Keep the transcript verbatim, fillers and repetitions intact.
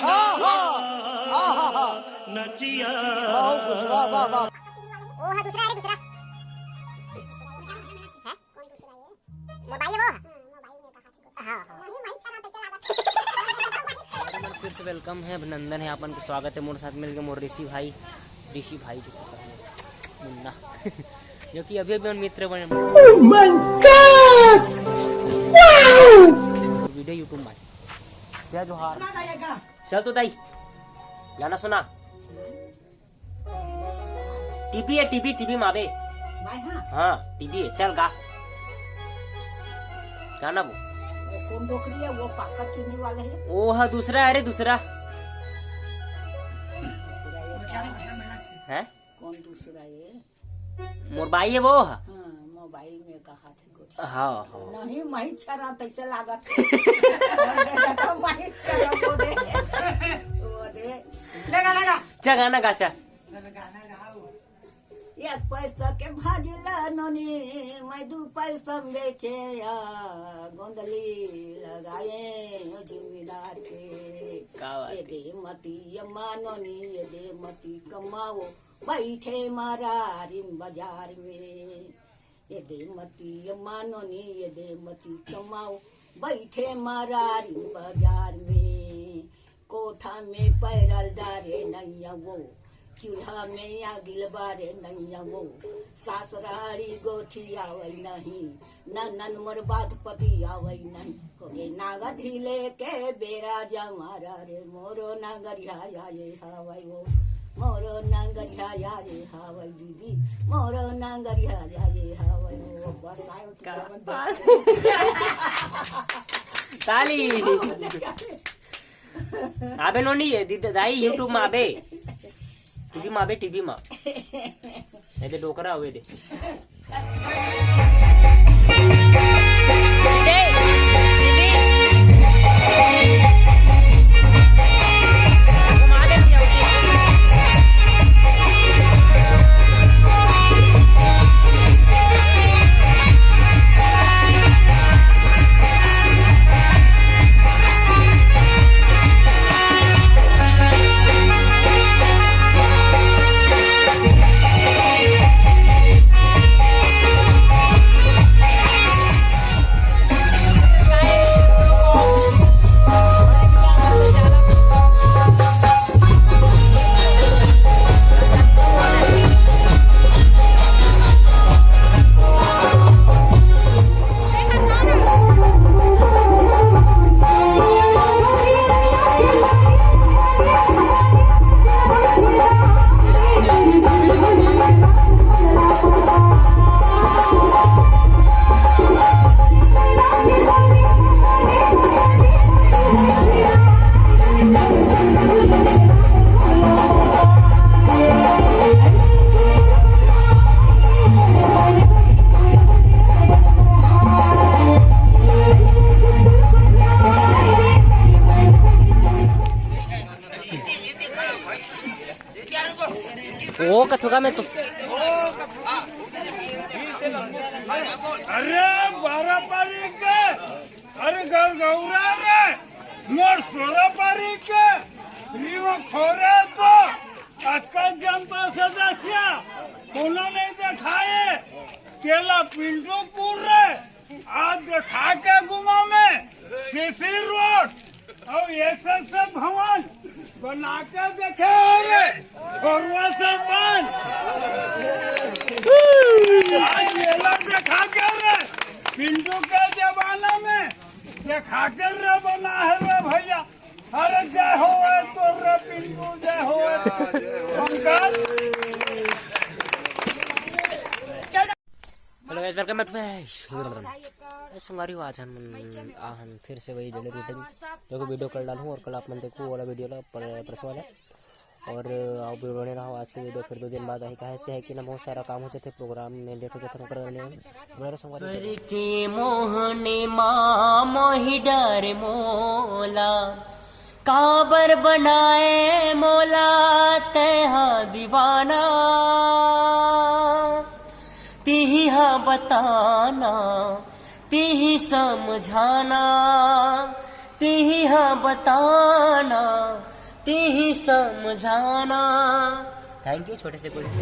वाह, वाह, वाह। नचिया। वाह, वाह, वाह, वाह। वो है दूसरा, अरे दूसरा। हैं? कौन दूसरा ये? मोबाइल वो? हाँ, हाँ। फिर से वेलकम है, अभिनंदन है, आपन के स्वागत है मोर साथ मिलके मोर ऋषि भाई, ऋषि भाई जो मुन्ना, जो कि अभी अभी हम मित्र बने। Oh my God! Wow! Video YouTube में। जय जोहार। चल तो दाई, गाना सुना। टीवी है, टीवी, टीवी में आवे। भाई, हाँ। हाँ, टीवी है, चल गा। गाना वो। वो कौन डोकरी है? वो पाका चुन्नी वाले है? वो हा दूसरा है रे, दूसरा। दूसरा ये है? कौन दूसरा ये? मोर बाई है वो। हाँ, मोबाइल में कहा थे कुछ। हाँ, हाँ। नहीं, माही छरा तैसे लागत। माही छरा बोले। बोले। लगा, लगा। चा गाना गा, चा। एक पैसा के भाजी ला नोनी, मैं दू पैसा में बेचे या गोंदली लगाए जमींदार के। का बात ये है? दे मती ये मानोनी, ये दे मती कमाओ, बैठे मारारिन बाजार में। ये दे मती ये मानोनी, ये दे मती कमाओ, बैठे मारारिन बाजार में। कोठा में पैरल डारे नैया वो, चूल्हा में आगिल बारे नैया वो। सासरारी गोठी आवै नहीं, ननन मोर बात पति आवै नहीं। होगे नांगर ढीले के बेरा जमारा रे, मोरो नांगरिया आए हावै वो, मोरो नांगरिया आए हावै दीदी, मोरो नांगरिया आए हावै वो। बस आयो। ताली। आबे नोनी, ये दीदी, दाई YouTube में आबे। टीवी में आबे, टीवी में। ये दे डोकरा हुए दे। दीदी, दीदी। घुमा दे भैया, उठी। ओ कथुका में तो। अरे बारह पारी के, अरे गौ-, गौरा रे, मोर सोरह पारी के, नीवा खोरे तो अतका जनता सदस्य कोनो नहीं देखाए, तेला पिंटू पुर रे, आज देखा के गुमा में सीसी रोड और एसएसएफ भवन बना के देखे हो रे, खोरवा सरपंच। आज मेला देखा के रे, पिंटू के जमाना में देखा के रे बना है रे भैया। अरे जय हो, ए तोर रे पिंटू, जय हो, ए पंकज। Hello guys, welcome back to my ए संगवारी हो, आज हम आहन फिर से वही डेली रूटीन, जो कि वीडियो कल डालूँ और कल आप मन देखो वाला वीडियो ला पर-, परसों वाला। और आप भी बने रहो आज के वीडियो, फिर दो दिन बाद आही, काहे से है कि ना बहुत सारा काम हो जाते, प्रोग्राम में लेट हो जाते, ओकर करने में बने रहो संगवारी हो। स्वर के मोहने मा मोहि डर मोला, काबर बनाए मोला तैहा दीवाना। तिही हा बताना, तिही समझाना, तिही हा बताना, तेही समझाना। Thank you. छोटे से कोशिश।